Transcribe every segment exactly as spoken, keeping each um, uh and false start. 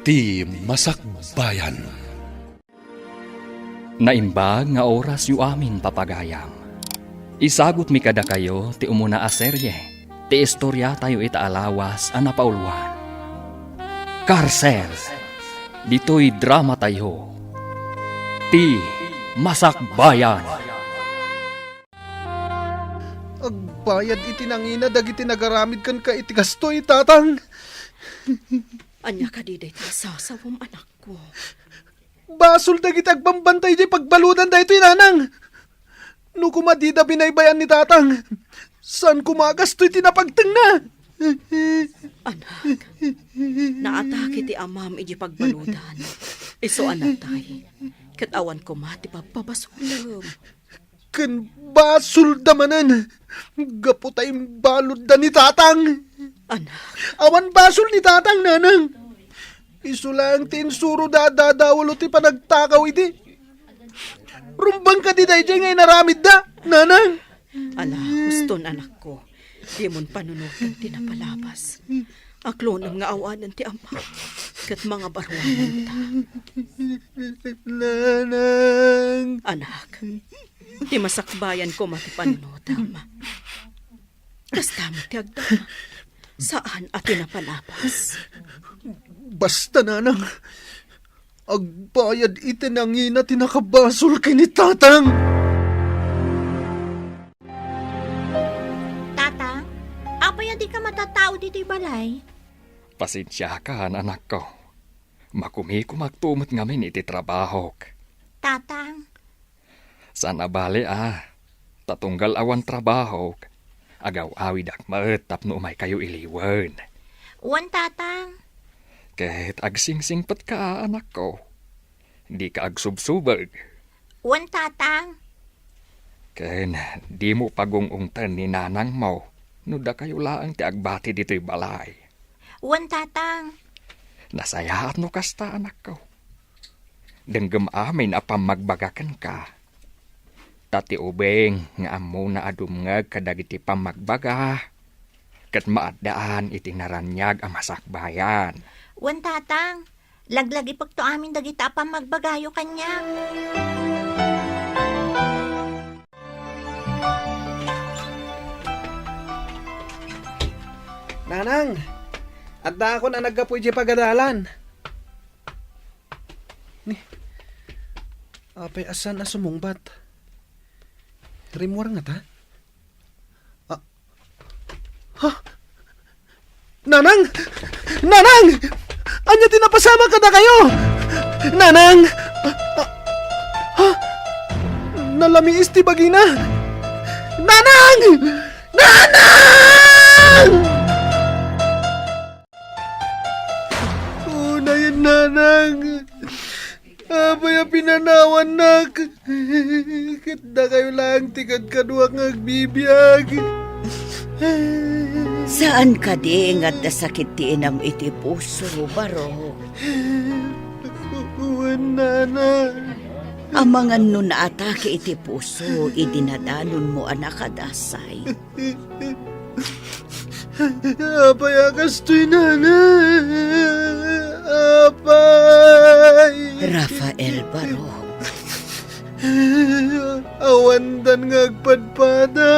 Ti Masakbayan. Naimbag nga orasyo amin, papagayam. Isagutmi kadakayo ti umuna a serie ti istoriatayo ita a lawas a napauluan. Karsel, ditoy dramatayo, Ti Masakbayan. Agbayad iti nangina dagiti nagaramid kenka iti kastoy, Tatang. Ania kadi daytoy a sasawem, anakko? Basol dagiti agbambantay idiay pagbaludan daytoy, Nanang. No koma dida binaybay-an ni Tatang, saan koma a kastoy ti napagtengna. Anak, naatake ti amam idiay pagbaludan. Isu a natay, ket awan koma ti pagpabasolem. Ken basolda manen, gapu ta imbaludda ni Tatang. Anak. Awan basol ni Tatang, Nanang. Isu laeng ti insuroda a dadaelo ti panagtakaw idi. Rumbeng kadi daydiay nga inaramidda, Nanang. Ala, huston, anakko. Dimon panunoten ti napalabas. Aklonem nga awanen ti amam ket mangabaruanenta. Nanang. Anak, ti masakbayan koma ti panunotam. Kasta met ti agdama. Saan a ti napalabas. Basta, Nanang, agbayad iti nangina ti nakabasol ken ni Tatang. Tatang, apay a dika matatao ditoy balay? Pasensiakan, anakko. Makumikumakto met ngamin iti trabahok. Tatang. Saan a bale a, ta tunggal awan trabahok, agaw-awidak met tapno umaykayo iliwen. Wen, Tatang. Ket agsingsingpetka, anakko. Dika agsubsubeg. Wen, Tatang. Ken dimo pagung-ungten ni nanangmo no dakayo laeng ti agbati ditoy balay. Wen, Tatang. Nasayaat no kasta, anakko. Denggem amin a pammagbaga kenka. Ta ti ubing nga ammona a dumngeg kadagiti pammagbaga, ket maaddaan iti naraniag a masakbayan. Wen, Tatang. Laglagipekto amin dagita a pammagbagayo kaniak. Nanang, addaakon a naggapu idiay pagadalan. Ni, apay a saan a sumungbat? Rimmuar ngata? Ah. Ha? Nanang! Nanang! Ania ti napasamak kadakayo? Nanang! Ah, ah, ha? Nalamiis ti bagina! Nanang! Nanang! Unayen, Nanang! Apay a pinanawannak? Ket dakayo laeng ti kadkaduak nga agbibiag. Saan kadi nga adda sakit ti inam iti puso, Barok? Wen, Nana. Amangan no naatake iti puso idi nadanonmo a nakadasay. Apay a kastoy, Nana? Apay! Rafael Barok. Awandan nga agpadpada.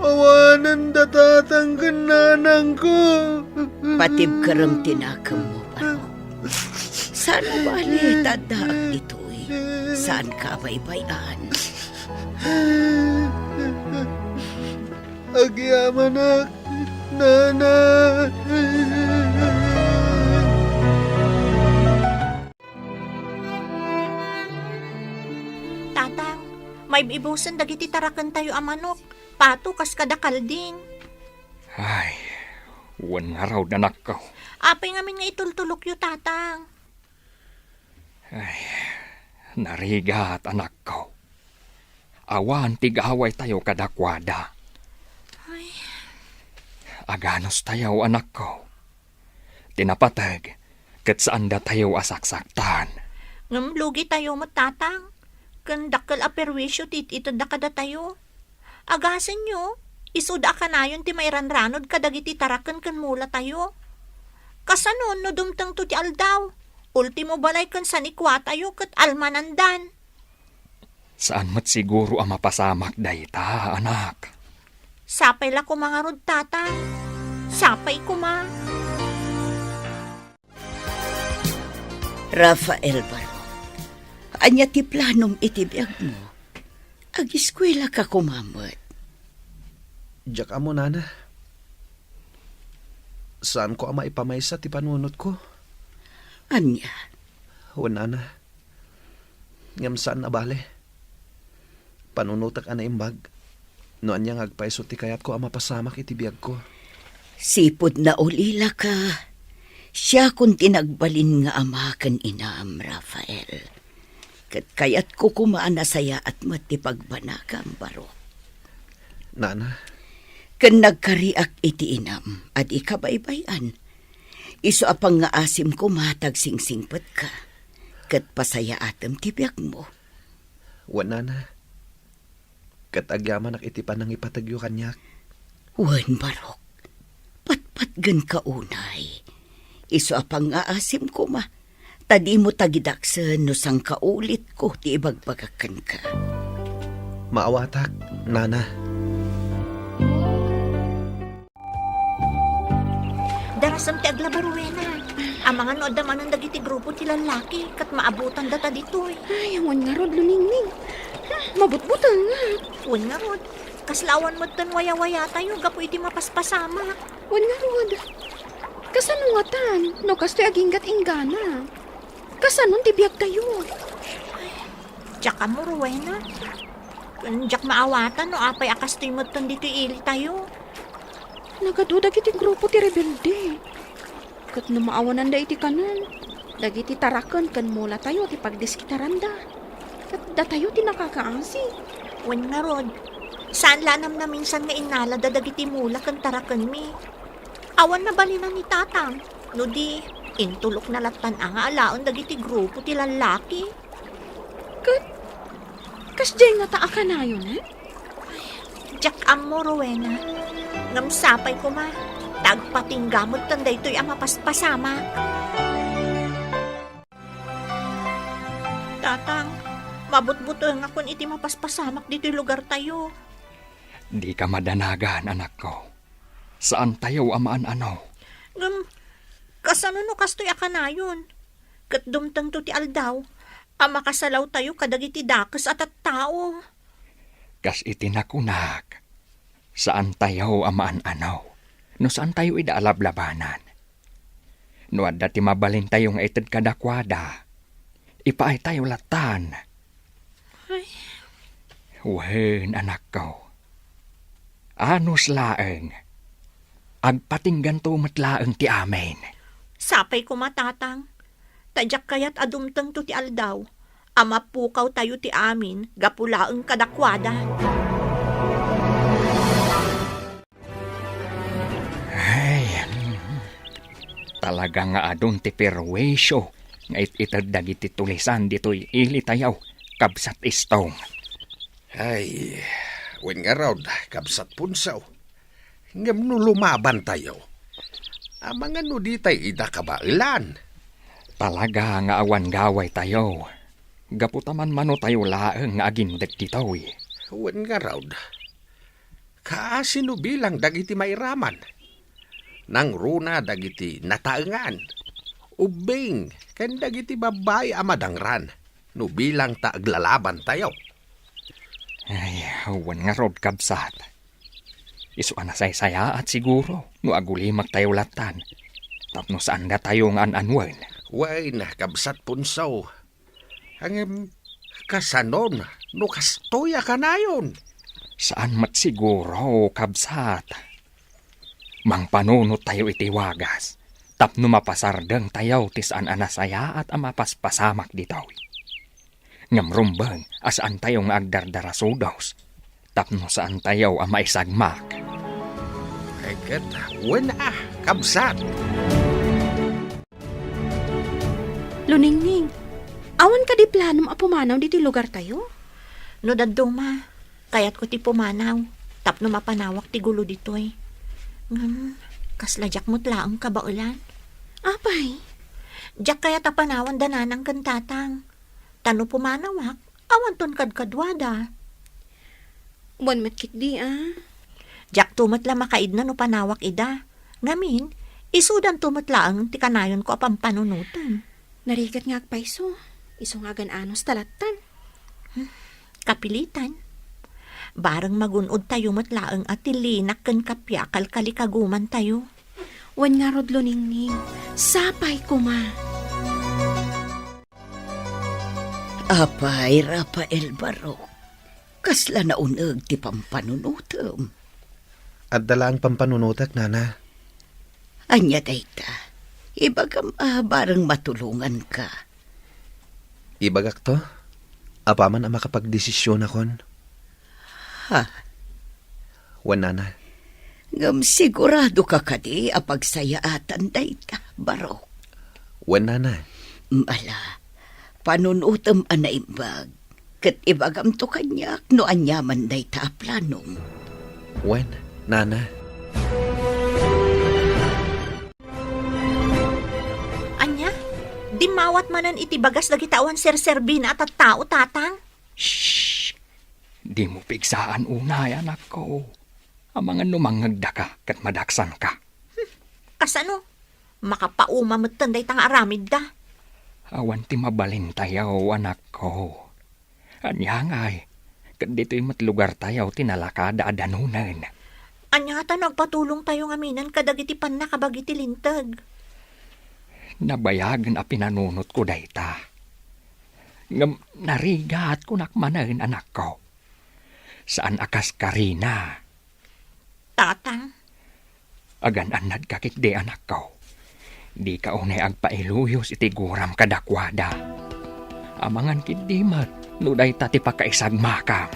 Awanen da tatang ken nanangko. Patibkerem ti nakemmo, Barok. Saan a bale ta addaak ditoy? Saanka a baybay-an? Agyamanak, Nana. Tatang, maib-ibusen dagiti tarakentayo a manok. Pato kas kada kalding. Ay, wen ngarud, anakko. Apay ngamin nga itultulokyo, Tatang? Ay, narigat, anakko. Awan ti gawaytayo kadakuada. Ay. Aganustayo, anakko. Ti napateg, ket saandatayo a saksaktan. Ngem lugitayo met, Tatang. Ken dakkel a perwisyo ti it-itedda kadatayo. Agasenyo, isuda a kanayon ti mairanranod kadagiti taraken ken mulatayo. Kasano no dumtengto ti aldaw? Ultimo balay ken sanikuatayo ket almanandan. Saan met siguro a mapasamak dayta, anak. Sapay la koma ngarud, Tatang. Sapay koma. Rafael Barok, ania ti planom iti biagmo? Agiskuelaka koma met. Diak ammo, Nana. Saanko a maipamaysa ti panunotko. Ania? Wen, Nana. Ngem saan a bale. Panunotek a naimbag. No ania nga agpayso ti kayatko a mapasamak iti biagko. Sipud naulilaka, siakon ti nagbalin nga ama ken inam, Rafael. Ket kayatko koma a nasayaat met ti pagbanagam, Barok. Nana. Ken nagkariak iti inam a di kabaybay-an. Isu a pangngaasim koma ta agsingsingpetka, ket pasayaatem ti biagmo. Wen, Nana. Ket agyamanak iti panangipategyo kaniak. Wen, Barok, patpatgenka unay. Isu a pangngaasim koma, ta dimo tagidaksen no sangkaulitko ti ibagbagak kenka. Maawatak, Nana. Darasem ti aglaba, Rowena. Amangan no adda manen dagiti grupo ti lallaki ket maabutan data ditoy. Ay, awan ngarud, Luningning. Hmm, mabutbutengngak. Wen ngarud, kasla awan metten wayawayatayo gapu iti mapaspasamak. Wen ngarud, kasano ngatan no kastoy aginggat-inggana? Kasanon ti biagtayo? Diak ammo, Rowena. Ken diak maawatan no apay a kastoy metten ditoy ilitayo. Nagadu dagiti grupo ti rebelde. Ket no maawananda iti kanen, dagiti taraken ken mulatayo ti pagdiskitaranda. Ket datayo ti nakakaasi. Wen ngarud, saan la a namnaminsan nga innalada dagiti mula ken tarakenmi. Awan nabalinan ni Tatang, no di, intulokna lattan a nga alaen dagiti grupo ti lallaki. Ket, kasdiay ngata a kanayon, eh? Diak ammo, Rowena. Ngem sapay koma, ta agpatingga metten daytoy a mapaspasamak. Tatang, mabutbutengakon iti mapaspasamak ditoy lugartayo. Dika madanagan, anakko. Saantayo a maan-ano. Ngem, kasano no kastoy a kanayon? Ket dumtengto ti aldaw a makasalawtayo kadagiti dakes a tattao. Kas iti nakunak, saantayo a maan-ano no saantayo ida a lablabanan. No adda ti mabalintayo nga ited kadakuada, ipaaytayo lattan. Ay. Wen, anakko. Anus laeng. Agpatingganto met laeng ti amin. Sapay koma, Tatang. Ta diak kayat a dumtengto ti aldaw a mapukawtayo ti amin gapu laeng kadakuada. Ay, talaga nga adun ti perwisyo nga it-ited dagiti tulisan ditoy ilitayo, Kabsat Istong. Ay, wen ngarud, Kabsat Punsaw. Ngem no lumabantayo, amangan no ditay ida kabaelan. Talaga nga awan gawaytayo, gapu ta manmanotayo laeng nga agindek ditoy. Wen ngarud, kaasi no bilang dagiti mairaman. Nangruna dagiti nataengan, ubbing, ken dagiti babbai a madangran no bilang ta aglalabantayo. Ay, wen ngarud, kabsat. Isu a nasaysayaat siguro no agulimaktayo lattan tapno saandatayo nga an-anuen. Wen, Kabsat Punsaw. Ngem, kasanon no kastoy a kanayon? Saan met siguro, kabsat. Mangpanunottayo iti wagas tapno mapasardengtayo ti saan a nasayaat a mapaspasamak ditoy. Ngem rumbeng a saantayo nga agdardarasudos tapno saantayo a maisagmak. Ay ket, wen a, kabsat. Luningning, awan kadi planom a pumanaw ditoy lugartayo? No dadduma, kayatko ti pumanaw tapno mapanawak ti gulo ditoy. Ngem, kasla diak met laeng kabaelan. Apay, diak kayat a panawan da nanang ken tatang. Ta no pumanawak, awanton kadkaduada. Wen met ketdi, a. Diakto met la makaidna no panawak ida. Ngamin, isudanto met laeng ti kanayonko a pampanunotem. Narigat nga agpayso. Isu nga agan-anos ta lattan. Hmm, kapilitan. Bareng magun-od tayo met laeng a ti linak ken kappia kalkalikaguman tayo. Wen ngarud, Luningning, sapay koma. Apay, Rafael Barok, kasla nauneg ti pampanunotem. Adda laeng pampanunotek, Nana. Ania dayta? Ibagam a bareng matulonganka. Ibagakto, apaman a makapagdesisionakon. Ha? Wen, Nana. Ngem siguradoka kadi a pagsayaatan dayta, Barok? Wen, Nana. Ala, panunotem a naimbag, ket ibagamto kaniak no aniaman dayta a planom. Wen, Nana. Ania? Dimmawat manen iti bagas dagiti awan serserbina a tattao, tatang? Shh! Dimo pigsaan unay, anakko. Amangan no mangngegdaka ket madaksanka. Hmm, kasano? Makapauma metten dayta nga aramidda. Awan ti mabalintayo, anakko. Ania ngay, ket ditoy met lugartayo ti nalakada a danunen. Ania ngata no agpatulongtayo ngaminen kadagiti pannakabagi ti Linteg? Nabayagen a pinanunotko dayta. Ngem narigat kunak manen, anakko. Saan a kas Karina. Tatang. Agan-annadka ketdi, anakko. Dika unay agpailuyos iti guram kadakuada. Amangan ketdi met no dayta ti pakaisagmakam.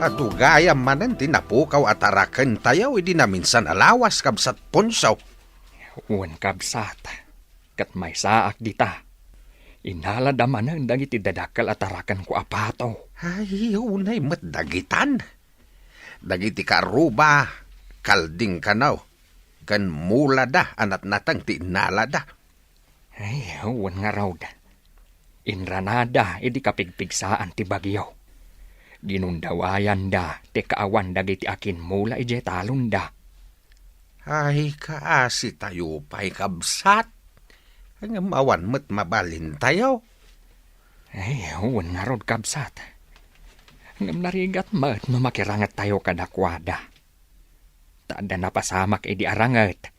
Adu gayam manen ti napukaw a tarakentayo idi naminsan a lawas, Kabsat Ponso. Wen, kabsat, ket maysaak dita. Innalada manen dagiti dadakkel a tarakenko a pato. Ay, unay met dagitan. Dagiti karuba, kalding kano, ken mulada a natnateng ti innalada. Ay, wen ngarud. Inranada idi kapigpigsaan ti bagyo. Ginundawayanda ti kaawan dagiti akimmula idiay talonda. Ay, kaasitayo pay, kabsat. Ngem awan met mabalintayo. Ay, wen ngarud, kabsat. Ngem narigat met no makirangettayo kadakuada. Ta adda napasamak idi aranget,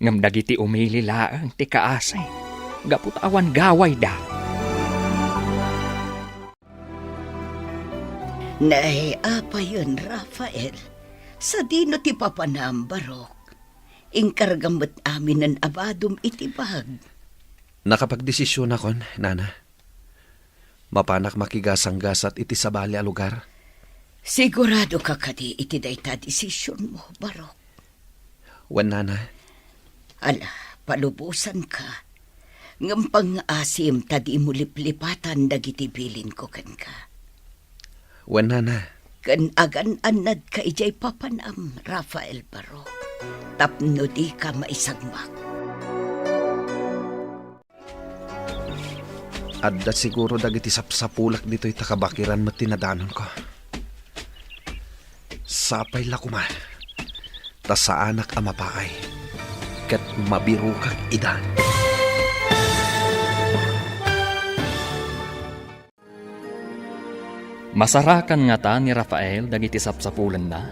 ngem dagiti umili laeng ti kaasi, gapu ta awan gawayda. Nay, apayen, Rafael, sadino ti papanam, Barok? Inkargam met aminen a badom iti bag. Nakapagdesisionakon, Nana. Mapanak makigasanggasat iti sabali a lugar. Siguradoka kadi iti dayta a desisionmo, Barok? Wen, Nana. Ala, palubosanka. Ngem pangngaasim ta dimo liplipatan dagiti bilinko kenka. Wen, Nana. Ken agan-annadka idiay papanam, Rafael Barok, tapno dika maisagmak. Adda siguro dagiti sapsapulak ditoy ta kabakiran met ti nadanonko. Sapay la koma, ta saanak a mapaay, ket mabirokak ida. Masarakan ngata ni Rafael dagiti sapsapulenna?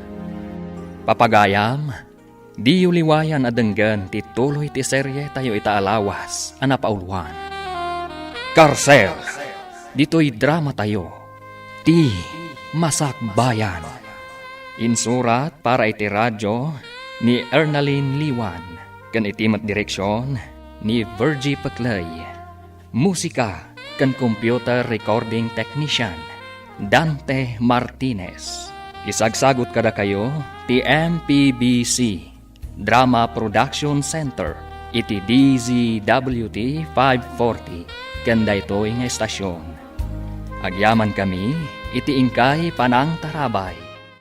Papagayam, diyo liwayan a denggen ti tuloy ti serietayo ita a lawas a napauluan. Karsel! Ditoy dramatayo, Ti Masakbayan. Insurat para iti radio ni Ernalyn Liwan, ken iti met direksion ni Virgie Peclay. Musika ken computer recording technician, Dante Martinez. Isagsagut kadakayo ti M P B C Drama Production Center iti D Z W T five forty ken daytoy nga estasion. Agyamankami iti inkay panangtarabay.